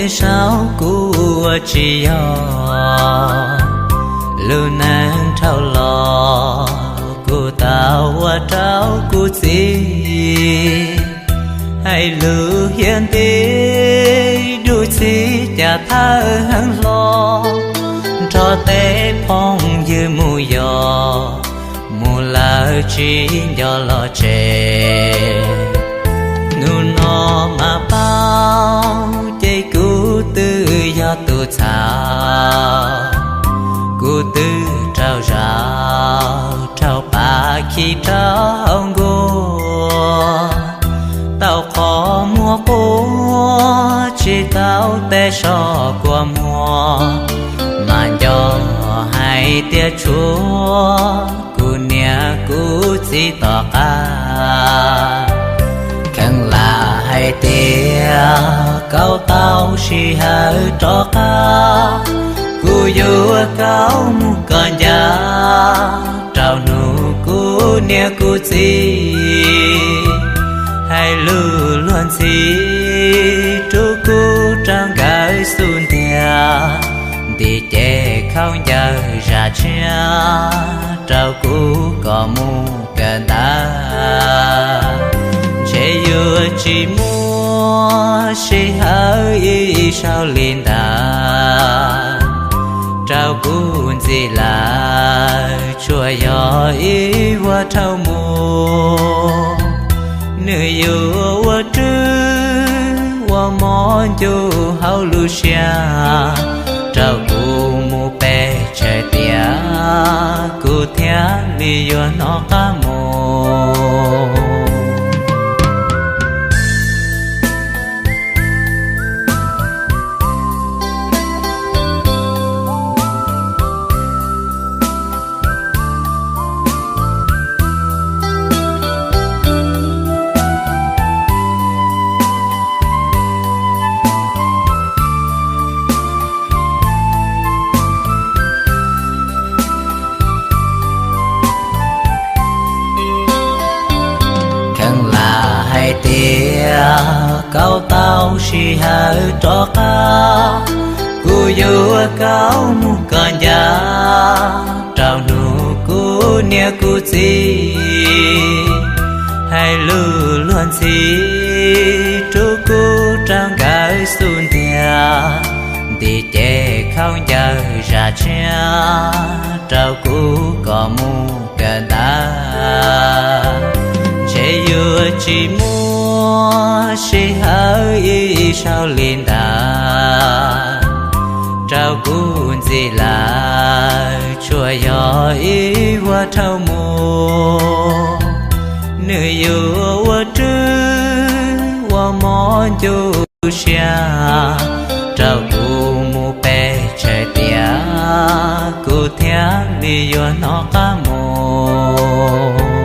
Saum kuv ua tsis yog lub neej dhau los, kuv tau ua rau kuv txiv hais lus hiav nti dub txig cas thawj heev hlo. Nrog tej phooj ywg mus yos, mus lawm tsis nco los tsev. Hnub no mas paub ces kuv twb yog tus txhaum, kuv twb raug zam raug pam khi rau hauv nkuaj, tau qhov muag quaj tsis tau tej so kua muag, mas nco hais tias tshuav kuv niam kuv txiv tom qab. Kheev lam hais tias koj tau sij hawm rov qab, kuv yuav koj mus koj ncaj rau hnub kuv niam kuv txiv hais lus luag ntxhi rau kuv rau nkawd xub ntiag. Ntim ces khaub ncaws zam tshiab rau kuv kom mus kawm ntawv. Ntshe yuav tsis muaj sij hawm ib zaug li ntawd rau kuv ntxiv lawm, tsuas yog ib vuag dhau mus. Nws yuav ua rwg ua mov ncu hauv lub siab rau kuv mus pes tsawg tiam, kuv thiaj li yuav hnov qab mus. Kheev lam hais tias koj tau sij hawm rov qab, kuv yuav koj mus koj ncaj rau hnub kuv niam kuv txiv hais lus luag ntxhi rau kuv rau nkawd xub ntiag. Ntim ces khaub ncaws zam tshiab rau kuv kom mus kawm ntawv. Ntshe yuav tsis muaj sij hawm ib zaug li ntawd rau kuv ntxiv lawm, tsuas yog ib vuag dhau mus. Nws yuav ua rwg ua mov ncu siab rau kuv mus pes tsawg tiam, kuv thiaj li yuav hnov qab mus.